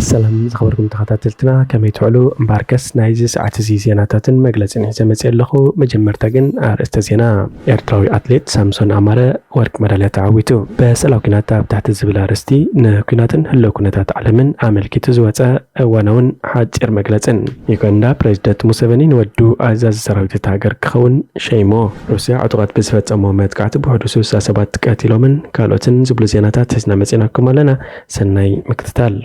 ሰላም ዝኸበርኩም ተኸታተልትና፣ ከመይ ትውዕሉ? እምበኣርከስ ናይዚ ሰዓት እዚ ዜናታትን መግለጽን ሒዘ መጽእ ኣለኹ። መጀመርታ ግን ኣርእስተ ዜና። ኤርትራዊ ኣትሌት ሳምሶን ኣማረ ወርቂ መዳልያ ተዓዊቱ። በሰላም ኲናት ኣብ ትሕቲ ዝብል ኣርእስቲ ንኲናትን ህልው ኩነታት ዓለምን ኣመልኪቱ ዝወጸ እዋናውን ሓጺር መግለጽን። ዩጋንዳ፣ ፕሬዚደንት ሙሰቨኒ ንወዱ ኣዛዚ ሰራዊት እታ ሃገር ክኸውን ሸይሞ። ሩስያ ዕጡቓት ብዝፈጸሞ መጥቃዕቲ ብውሕዱ ስልሳ ሰባት ቀቲሎምን ካልኦትን ዝብሉ ዜናታት ሒዝና መጺናኩም ኣለና። ሰናይ ምክትታል።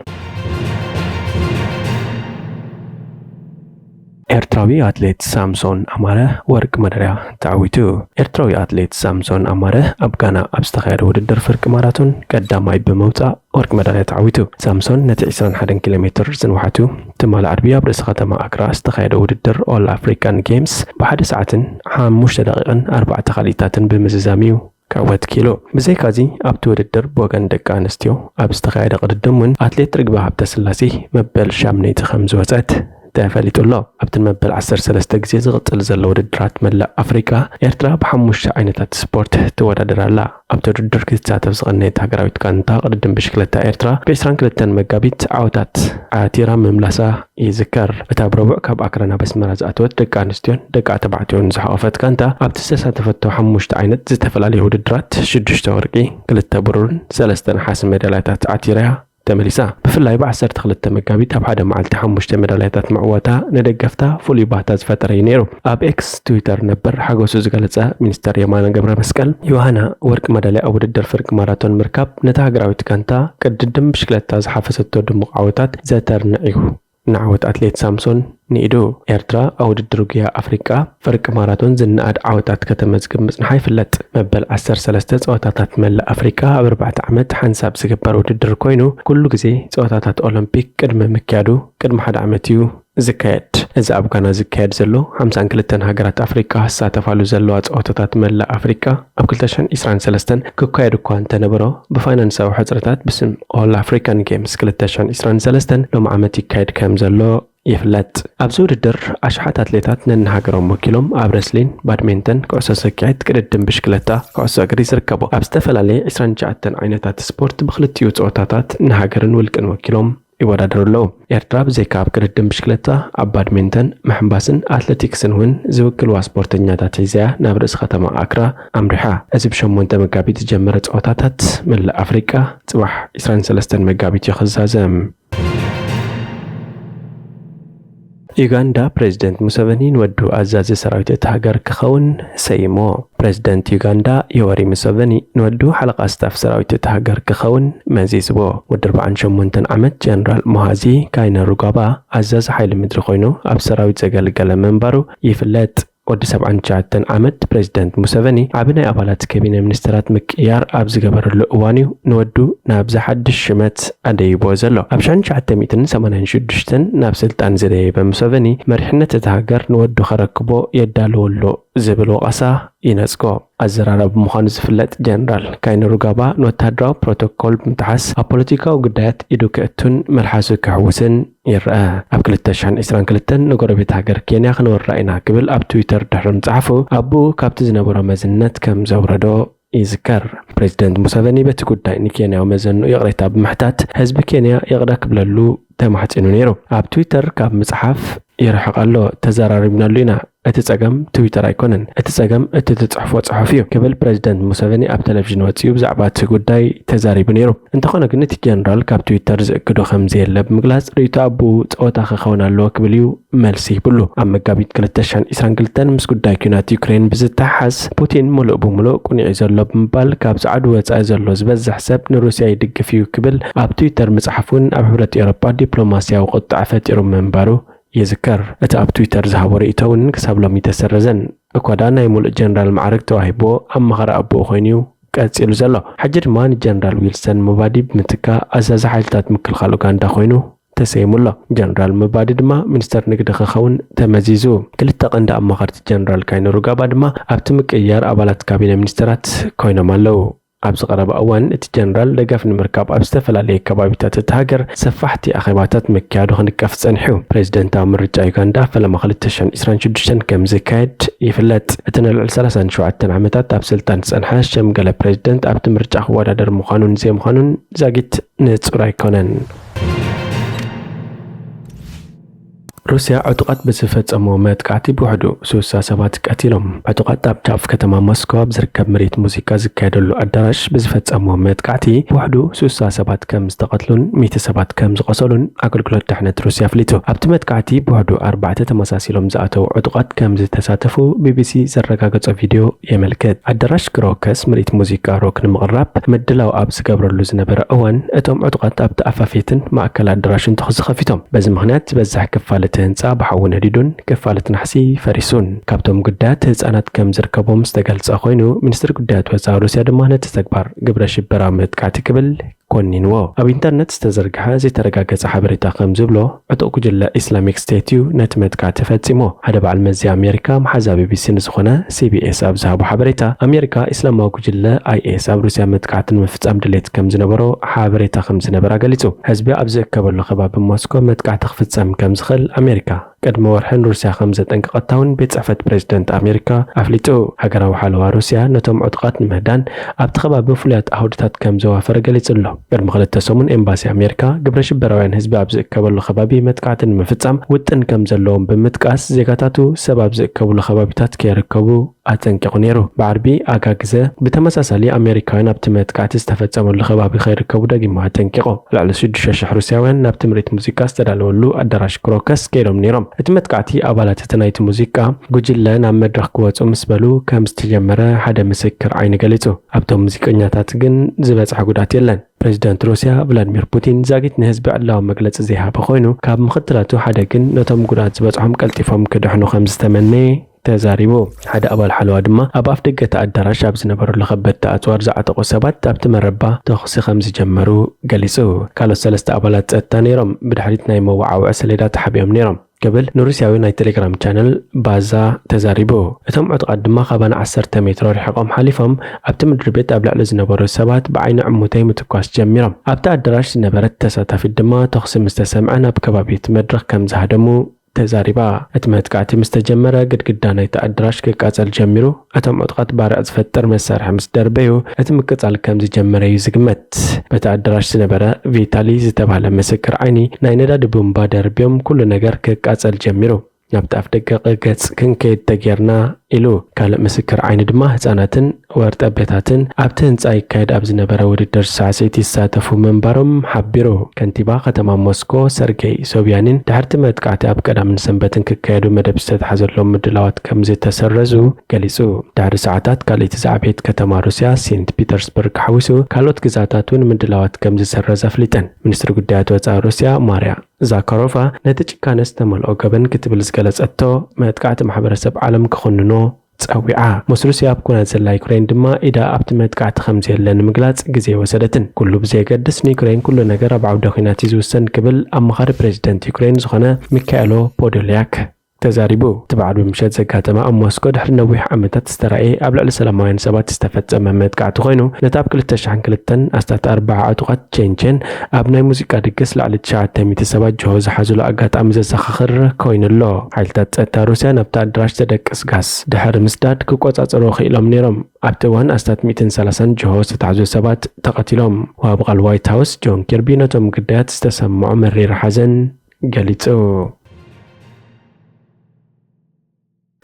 ኤርትራዊ ኣትሌት ሳምሶን ኣማረ ወርቂ መዳልያ ተዓዊቱ። ኤርትራዊ ኣትሌት ሳምሶን ኣማረ ኣብ ጋና ኣብ ዝተኻየደ ውድድር ፍርቂ ማራቶን ቀዳማይ ብምውጻእ ወርቂ መዳልያ ተዓዊቱ። ሳምሶን ነቲ ዕስራን ሓደን ኪሎ ሜትር ዝንውሓቱ ትማሊ ዓርቢ ኣብ ርእሲ ከተማ ኣክራ ዝተኻየደ ውድድር ኦል ኣፍሪካን ጌምስ ብሓደ ሰዓትን ሓሙሽተ ደቂቕን ኣርባዕተ ካልኢታትን ብምዝዛም እዩ ክዕወት ክኢሉ። ብዘይካዚ ኣብቲ ውድድር ብወገን ደቂ ኣንስትዮ ኣብ ዝተኻየደ ቅድድም እውን ኣትሌት ርግበ ሃብተስላሴ መበል ሻምነይቲ ከም ዝወጸት ተፈሊጡ ኣሎ። ኣብቲ ንመበል ዓሰርተ ሰለስተ ግዜ ዝቕጽል ዘሎ ውድድራት መላእ ኣፍሪቃ ኤርትራ ብሓሙሽተ ዓይነታት ስፖርት ትወዳደር ኣላ። ኣብቲ ውድድር ክትሳተፍ ዝቐነየት ሃገራዊት ጋንታ ቅድድም ብሽክለታ ኤርትራ ብ ዕስራን ክልተን መጋቢት ዓወታት ዓቲራ ምምላሳ ይዝከር። እታ ብረቡዕ ካብ ኣክራ ናብ ኣስመራ ዝኣተወት ደቂ ኣንስትዮን ደቂ ተባዕትዮን ዝሓቖፈት ጋንታ ኣብቲ ዝተሳተፈቶ ሓሙሽተ ዓይነት ዝተፈላለዩ ውድድራት ሽዱሽተ ወርቂ፣ ክልተ ብሩርን ሰለስተ ነሓስን ሜዳልያታት ዓቲራ እያ ተመሊሳ። ብፍላይ ብዓሰርተ ክልተ መጋቢት ኣብ ሓደ መዓልቲ ሓሙሽተ ሜዳልያታት ምዕዋታ ንደገፍታ ፍሉይ ባህታ ዝፈጠረ እዩ ነይሩ። ኣብ ኤክስ፣ ትዊተር፣ ነበር ሓጎሱ ዝገለጸ ሚኒስተር የማነ ገብረ መስቀል፣ ዮሃና ወርቂ መዳልያ ኣብ ውድድር ፍርቂ ማራቶን ምርካብ ነታ ሃገራዊት ጋንታ ቅድድም ብሽክለታ ዝሓፈሰቶ ድሙቕ ዓወታት ዘተርንዕ እዩ። ንዓወት ኣትሌት ሳምሶን ንኢዱ። ኤርትራ ኣብ ውድድር ጉያ ኣፍሪቃ ፍርቂ ማራቶን ዝነኣድ ዓወታት ከተመዝግብ ምጽንሓ ይፍለጥ። መበል ዓሰርተ ሰለስተ ጸወታታት መላእ ኣፍሪቃ ኣብ ኣርባዕተ ዓመት ሓንሳብ ዝግበር ውድድር ኮይኑ፣ ኩሉ ግዜ ጸወታታት ኦሎምፒክ ቅድሚ ምክያዱ ቅድሚ ሓደ ዓመት እዩ ዝካየድ። እዚ ኣብ ጋና ዝካየድ ዘሎ ሓምሳን ክልተን ሃገራት ኣፍሪቃ ዝሳተፋሉ ዘለዋ ጸወታታት መላእ ኣፍሪቃ ኣብ ክልተ ሽሕን ዕስራን ሰለስተን ክካየድ እኳ እንተነበሮ፣ ብፋይናንሳዊ ሕጽረታት ብስም ኦል ኣፍሪካን ጌምስ ክልተ ሽሕን ዕስራን ሰለስተን ሎሚ ዓመት ይካየድ ከም ዘሎ ይፍለጥ። ኣብዚ ውድድር ኣሽሓት ኣትሌታት ነንሃገሮም ወኪሎም ኣብ ረስሊን፣ ባድሜንተን፣ ኩዕሶ ሰኪዔት፣ ቅድድም ብሽክለታ፣ ኩዕሶ እግሪ ዝርከቦ። ኣብ ዝተፈላለየ ዕስራን ትሽዓተን ዓይነታት ስፖርት ብክልቲኡ ጸወታታት ንሃገርን ውልቅን ወኪሎም ይወዳደሩ ኣለዉ። ኤርትራ ብዘይካ ኣብ ቅድድም ብሽክለታ፣ ኣብ ባድሜንተን፣ ምሕንባስን ኣትለቲክስን እውን ዝውክልዋ ስፖርተኛታት ሒዛ እያ ናብ ርእሲ ከተማ ኣክራ ኣምሪሓ። እዚ ብሸሞንተ መጋቢት ዝጀመረ ጸወታታት መላእ ኣፍሪቃ ጽባሕ ዕስራን ሰለስተን መጋቢት እዩ ክዛዘም። ዩጋንዳ፣ ፕሬዚደንት ሙሰቨኒ ንወዱ ኣዛዚ ሰራዊት እታ ሃገር ክኸውን ሰይሞ። ፕሬዚደንት ዩጋንዳ ዮወሪ ሙሰቨኒ ንወዱ ሓለቓ ስታፍ ሰራዊት እታ ሃገር ክኸውን መዚዝዎ። ወዲ ኣርባዓን ሸሞንተን ዓመት ጀነራል ሙሃዚ ካይነሩጋባ ኣዛዚ ሓይሊ ምድሪ ኮይኑ ኣብ ሰራዊት ዘገልገለ ምንባሩ ይፍለጥ። ወዲ ሰብዓን ትሽዓተን ዓመት ፕሬዚደንት ሙሰቨኒ ዓቢ ናይ ኣባላት ካቢነ ሚኒስተራት ምቅይያር ኣብ ዝገበረሉ እዋን እዩ ንወዱ ናብዚ ሓድሽ ሽመት ኣደይቦ ዘሎ። ኣብ ሽሕን ትሽዓተ ሚእትን ሰማንያን ሽዱሽተን ናብ ስልጣን ዝደየበ ሙሰቨኒ መሪሕነት እታ ሃገር ንወዱ ከረክቦ የዳልወሉ ዝብል ወቐሳ ይነጽጎ። ኣዘራራቢ ምዃኑ ዝፍለጥ ጀነራል ካይነሩጋባ ንወተሃደራዊ ፕሮቶኮል ብምጥሓስ ኣብ ፖለቲካዊ ጉዳያት ኢዱ ከእቱን መልሓሱ ክሕውስን ይረአ። ኣብ ክልተ ሽሕን ዕስራን ክልተን ንጎረቤት ሃገር ኬንያ ክንወራ ኢና ክብል ኣብ ትዊተር ድሕሪ ምጽሓፉ፣ ኣቦኡ ካብቲ ዝነበሮ መዝነት ከም ዘውረዶ ይዝከር። ፕሬዚደንት ሙሰቨኒ በቲ ጉዳይ ንኬንያዊ መዘንኡ ይቕሬታ ብምሕታት፣ ህዝቢ ኬንያ ይቕረ ክብለሉ ተማሕጺኑ ነይሩ። ኣብ ትዊተር ካብ ምጽሓፍ ይርሕቕ ኣሎ፣ ተዘራሪብናሉ ኢና። እቲ ጸገም ትዊተር ኣይኮነን፣ እቲ ጸገም እቲ ትጽሕፎ ጽሑፍ እዩ ክብል ፕሬዚደንት ሙሰቨኒ ኣብ ቴሌቪዥን ወጺኡ ብዛዕባ እቲ ጉዳይ ተዛሪቡ ነይሩ። እንተኾነ ግን እቲ ጀነራል ካብ ትዊተር ዝእግዶ ከም ዘየለ ብምግላጽ ርእይቶ ኣቦኡ ጸወታ ክኸውን ኣለዎ ክብል እዩ መልሲ ሂብሉ። ኣብ መጋቢት ክልተ ሽሕን ዕስራን ክልተን ምስ ጉዳይ ኲናት ዩክሬን ብዝተሓሓዝ ፑቲን ምሉእ ብምሉእ ቁኒዕ እዩ ዘሎ ብምባል ካብ ጸዓዱ ወጻኢ ዘሎ ዝበዝሕ ሰብ ንሩስያ ይድግፍ እዩ ክብል ኣብ ትዊተር ምጽሓፉን ኣብ ሕብረት ኤውሮጳ ዲፕሎማስያዊ ቁጥዐ ፈጢሩ ምንባሩ ይዝከር። እቲ ኣብ ትዊተር ዝሃቦ ርእይቶ እውን ክሳብ ሎሚ ኣይተሰረዘን። እኳ ደኣ ናይ ሙሉእ ጀነራል ማዕርግ ተዋሂብዎ ኣማኻሪ ኣቦኡ ኮይኑ እዩ ቀጺሉ ዘሎ። ሕጂ ድማ ንጀነራል ዊልሰን ሙባዲ ብምትካእ ኣዛዚ ሓይልታት ምክልኻል ኡጋንዳ ኮይኑ ተሰይሙ ኣሎ። ጀነራል ሙባዲ ድማ ሚኒስተር ንግዲ ክኸውን ተመዚዙ። ክልተ ቀንዲ ኣማኸርቲ ጀነራል ካይነሩጋባ ድማ ኣብቲ ምቅይያር ኣባላት ካቢነ ሚኒስተራት ኮይኖም ኣለዉ። ኣብዚ ቀረባ እዋን እቲ ጀነራል ደገፍ ንምርካብ ኣብ ዝተፈላለየ ከባቢታት እቲ ሃገር ሰፋሕቲ ኣኼባታት ምክያዱ ክንቀፍ ጸኒሑ። ፕሬዚደንታዊ ምርጫ ዩጋንዳ ፈለማ ክልተ ሽሕን ዕስራን ሽዱሽተን ከም ዝካየድ ይፍለጥ። እቲ ንልዕሊ ሰላሳን ሸውዓተን ዓመታት ኣብ ስልጣን ዝጸንሐ ዝሸምገለ ፕሬዚደንት ኣብቲ ምርጫ ክወዳደር ምዃኑን ዘይምዃኑን ዛጊት ንጹር ኣይኮነን። ሩስያ ዕጡቓት ብዝፈጸምዎ መጥቃዕቲ ብውሕዱ ስሳ ሰባት ቀቲሎም። ዕጡቓት ኣብ ጫፍ ከተማ ሞስኮ ኣብ ዝርከብ ምርኢት ሙዚቃ ዝካየደሉ ኣዳራሽ ብዝፈጸምዎ መጥቃዕቲ ብውሕዱ ስሳ ሰባት ከም ዝተቐትሉን ሚእቲ ሰባት ከም ዝቖሰሉን ኣገልግሎት ድሕነት ሩስያ ኣፍሊጡ። ኣብቲ መጥቃዕቲ ብውሕዱ ኣርባዕተ ተመሳሲሎም ዝኣተዉ ዕጡቓት ከም ዝተሳተፉ ቢቢሲ ዘረጋገጾ ቪድዮ የመልክት። ኣዳራሽ ክሮከስ ምርኢት ሙዚቃ ሮክ ንምቕራብ ምድላው ኣብ ዝገብረሉ ዝነበረ እዋን፣ እቶም ዕጡቓት ኣብቲ ኣፋፌትን ማእከል ኣዳራሽን ተኹሲ ከፊቶም። በዚ ምኽንያት ዝበዝሕ ክፋል እቲ ህንጻ ብሓዊ ነዲዱን ክፋል እቲ ናሕሲ ፈሪሱን። ካብቶም ግዳያት ህጻናት ከም ዝርከቦም ዝተገልጸ ኮይኑ፣ ሚኒስትሪ ጉዳያት ወጻኢ ሩስያ ድማ ነቲ ተግባር ግብረ ሽበራዊ መጥቃዕቲ ክብል ኮኒንዎ። ኣብ ኢንተርነት ዝተዘርግሐ ዘይተረጋገጸ ሓበሬታ ከም ዝብሎ፣ ዕጡቕ ጉጅለ ኢስላሚክ ስቴት እዩ ነቲ መጥቃዕቲ ፈጺሞ። ሓደ በዓል መዚ ኣሜሪካ መሓዛ ቢቢሲ ንዝኾነ ሲቢኤስ ኣብ ዝሃቦ ሓበሬታ፣ ኣሜሪካ ኢስላማዊ ጉጅለ ኣይኤስ ኣብ ሩስያ መጥቃዕቲ ንምፍጻም ድሌት ከም ዝነበሮ ሓበሬታ ከም ዝነበራ ገሊጹ። ህዝቢ ኣብ ዝእከበሉ ከባቢ ሞስኮ መጥቃዕቲ ክፍጸም ከም ዝኽእል ኣሜሪካ ቅድሚ ወርሒ ንሩስያ ከም ዘጠንቀቐታ እውን ቤት ጽሕፈት ፕሬዝደንት ኣሜሪካ ኣፍሊጡ። ሃገራዊ ሓለዋ ሩስያ ነቶም ዕጡቓት ንምህዳን ኣብቲ ከባቢ ፍሉያት ኣውድታት ከም ዘዋፈረ ገሊጹ ኣሎ። ቅድሚ ክልተ ሰሙን ኤምባሲ ኣሜሪካ ግብረ ሽበራውያን ህዝቢ ኣብ ዝእከበሉ ከባቢ መጥቃዕቲ ንምፍጻም ውጥን ከም ዘለዎም ብምጥቃስ፣ ዜጋታቱ ሰብ ኣብ ዝእከብሉ ከባቢታት ከይርከቡ ኣጠንቂቑ ነይሩ። ብዓርቢ ኣጋ ግዘ ብተመሳሳሊ ኣሜሪካውያን ኣብቲ መጥቃዕቲ ዝተፈጸመሉ ከባቢ ከይርከቡ ደጊሙ ኣጠንቂቑ። ልዕሊ ሽዱሽተ ሽሕ ሩስያውያን ናብቲ ምርኢት ሙዚቃ ዝተዳለወሉ ኣዳራሽ ክሮከስ ከይዶም ነይሮም። እቲ መጥቃዕቲ ኣባላት እቲ ናይቲ ሙዚቃ ጉጅለ ናብ መድረኽ ክወጹ ምስ በሉ ከም ዝተጀመረ ሓደ ምስክር ዓይኒ ገሊጹ። ኣብቶም ሙዚቀኛታት ግን ዝበጽሐ ጉድኣት የለን። ፕሬዚደንት ሩስያ ቭላድሚር ፑቲን ዛጊት ንህዝቢ ዕላዊ መግለጺ ዘይሃበ ኮይኑ፣ ካብ ምኽትላቱ ሓደ ግን ነቶም ጉድኣት ዝበጽሖም ቀልጢፎም ክድሕኑ ከም ዝተመነየ ተዛሪቡ። ሓደ ኣባል ሓለዋ ድማ ኣብ ኣፍ ደገ እቲ ኣዳራሽ ኣብ ዝነበረሉ ከበድቲ ኣጽዋር ዝዓጠቑ ሰባት ኣብቲ መረባ ተኹሲ ከም ዝጀመሩ ገሊጹ። ካልኦት ሰለስተ ኣባላት ጸጥታ ነይሮም፣ ብድሕሪት ናይ መወዓውዒ ሰሌዳ ተሓቢኦም ነይሮም ክብል ንሩስያዊ ናይ ቴሌግራም ቻነል ባዛ ተዛሪቡ። እቶም ዕጡቓት ድማ ካባና ዓሰርተ ሜትሮ ርሒቖም ሓሊፎም ኣብቲ ምድሪ ቤት ኣብ ልዕሊ ዝነበሩ ሰባት ብዓይኒ ዕሙተይ ምትኳስ ጀሚሮም። ኣብቲ ኣዳራሽ ዝነበረት ተሳታፊት ድማ ተኹሲ ምስ ተሰምዐ ናብ ከባቢ እቲ መድረኽ ከም ዝሃደሙ ተዛሪባ። እቲ መጥቃዕቲ ምስ ተጀመረ ግድግዳ ናይቲ ኣዳራሽ ክቃጸል ጀሚሩ። እቶም ዕጡቓት ባርዕ ዝፈጥር መሳርሒ ምስ ደርበዩ እቲ ምቅጻል ከም ዝጀመረ እዩ ዝግመት። በቲ ኣዳራሽ ዝነበረ ቪታሊ ዝተባህለ ምስክር ዓይኒ ናይ ነዳዲ ቡምባ ደርብዮም ኩሉ ነገር ክቃጸል ጀሚሩ። ናብቲ ኣፍ ደገ ገጽ ክንከይድ ተጌርና ኢሉ። ካልእ ምስክር ዓይኒ ድማ ህጻናትን ወርጠቤታትን ኣብቲ ህንጻ ይካየድ ኣብ ዝነበረ ውድድር ሳዕስዒት ይሳተፉ ምንባሮም ሓቢሩ። ከንቲባ ከተማ ሞስኮ ሰርጌይ ሶብያኒን ድሕርቲ መጥቃዕቲ ኣብ ቀዳምን ሰንበትን ክካየዱ መደብ ዝተታሕዘሎም ምድላዋት ከም ዝተሰረዙ ገሊጹ። ድሕሪ ሰዓታት ካልኣይቲ ዝዓበየት ከተማ ሩስያ ሴንት ፒተርስበርግ ሓዊሱ ካልኦት ግዛታት እውን ምድላዋት ከም ዝሰረዘ ኣፍሊጠን። ሚኒስትሪ ጉዳያት ወጻኢ ሩስያ ማርያ ዛካሮቫ ነቲ ጭካነ ዝተመልኦ ገበን ክትብል ዝገለጸቶ መጥቃዕቲ ማሕበረሰብ ዓለም ክኹንኖ ጸዊዓ። ምስ ሩስያ ኣብ ኩናት ዘላ ዩክሬን ድማ ኢዳ ኣብቲ መጥቃዕቲ ከም ዘየለ ንምግላጽ ግዜ ወሰደትን። ኩሉ ብዘየገድስ ንዩክሬን ኩሉ ነገር ኣብ ዓውደ ኲናት እዩ ዝውሰን ክብል ኣማኻሪ ፕሬዚደንት ዩክሬን ዝኾነ ሚካኤሎ ፖዶልያክ ተዛሪቡ። እቲ በዓል ብምሸት ዘጋጠመ ኣብ ሞስኮ ድሕሪ ነዊሕ ዓመታት ዝተራእየ ኣብ ልዕሊ ሰላማውያን ሰባት ዝተፈጸመ መጥቃዕቲ ኮይኑ፣ ነቲ ኣብ ክልተ ሽሕን ክልተን ኣስታት ኣርብዓ ዕጡቓት ቼንቼን ኣብ ናይ ሙዚቃ ድግስ ልዕሊ ትሽዓተ ሚእቲ ሰባት ጅሆ ዝሓዝሉ ኣጋጣሚ ዘዘኻኽር ኮይኑ ኣሎ። ሓይልታት ጸጥታ ሩስያ ናብቲ ኣዳራሽ ዘደቅስ ጋስ ድሕሪ ምስዳድ ክቆጻጸርዎ ክኢሎም ነይሮም። ኣብቲ እዋን ኣስታት ሚእትን ሰላሳን ጅሆ ዝተታሕዙ ሰባት ተቐቲሎም። ወሃቢ ቃል ዋይት ሃውስ ጆን ኪርቢ ነቶም ግዳያት ዝተሰምዖ መሪር ሓዘን ገሊጹ።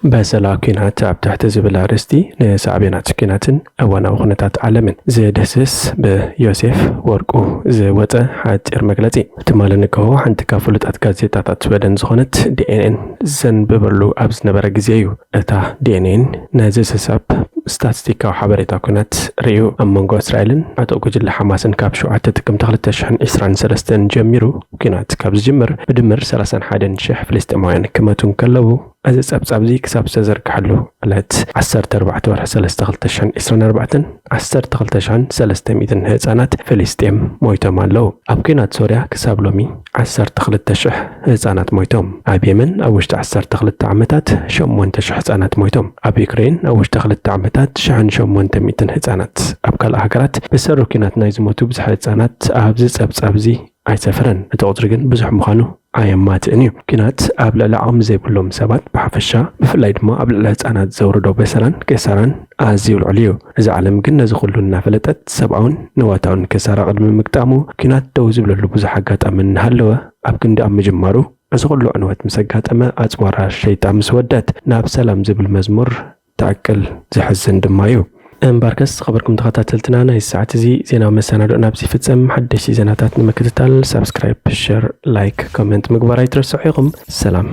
በሰላ ኲናት ኣብ ትሕቲ ዝብል ኣርእስቲ ንሳዕቤናት ኲናትን እዋናዊ ኩነታት ዓለምን ዝድህስስ ብዮሴፍ ወርቁ ዝወጸ ሓጺር መግለጺ። ትማሊ ንግሆ ሓንቲ ካብ ፍሉጣት ጋዜጣታት ስወደን ዝኾነት ዲኤንኤን ዘንብበሉ ኣብ ዝነበረ ግዜ እዩ። እታ ዲኤንኤን ነዚ ዝስዕብ ስታትስቲካዊ ሓበሬታ ኲናት ርእዩ። ኣብ መንጎ እስራኤልን ዕጡቕ ጉጅለ ሓማስን ካብ ሸውዓተ ጥቅምቲ ክልተ ሽሕን ዕስራን ሰለስተን ጀሚሩ ኲናት ካብ ዝጅምር ብድምር ሰላሳን ሓደን ሽሕ ፍልስጤማውያን ክመቱ እንከለዉ፣ እዚ ጸብጻብ እዚ ክሳብ ዝተዘርግሐሉ ዕለት ዓሰርተ ኣርባዕተ ወርሒ ሰለስተ ክልተ ሽሕን ዕስራን ኣርባዕተን ዓሰርተ ክልተ ሽሕን ሰለስተ ሚእትን ህጻናት ፍልስጤም ሞይቶም ኣለዉ። ኣብ ኲናት ሶርያ ክሳብ ሎሚ ዓሰርተ ክልተ ሽሕ ህጻናት ሞይቶም። ኣብ የመን ኣብ ውሽጢ ዓሰርተ ክልተ ዓመታት ሸሞንተ ሽሕ ህጻናት ሞይቶም። ኣብ ዩክሬን ኣብ ውሽጢ ክልተ ዓመታት ሽሕን ሸሞንተ ሚእትን ህጻናት። ኣብ ካልእ ሃገራት ብሰሩ ኲናት ናይ ዝሞቱ ብዙሕ ህጻናት ኣብዚ ጸብጻብ እዚ ኣይሰፈረን። እቲ ቁጽሪ ግን ብዙሕ ምዃኑ ኣየማትእን እዩ። ኲናት ኣብ ልዕሊ ዓቕሚ ዘይብሎም ሰባት ብሓፈሻ፣ ብፍላይ ድማ ኣብ ልዕሊ ህጻናት ዘውርዶ በሰላን ክሳራን ኣዝዩ ልዑል እዩ። እዛ ዓለም ግን ነዚ ኩሉ እናፈለጠት ሰብኣውን ንዋታውን ክሳራ ቅድሚ ምግጣሙ ኲናት ደው ዝብለሉ ብዙሕ ኣጋጣሚ እናሃለወ ኣብ ክንዲ ኣብ ምጅማሩ እዚ ኩሉ ዕንወት ምስ ኣጋጠመ፣ ኣጽዋራ ሸይጣ ምስ ወደት ናብ ሰላም ዝብል መዝሙር ትዕቅል። ዘሕዝን ድማ እዩ። እምበርከስ ዝኸበርኩም ተኸታተልትና፣ ናይ ሰዓት እዚ ዜናዊ መሰናዶ ናብዚ ይፍጸም። ሓደሽቲ ዜናታት ንምክትታል ሳብስክራይብ፣ ሸር፣ ላይክ፣ ኮመንት ምግባር ኣይትረስዑ ኢኹም። ሰላም።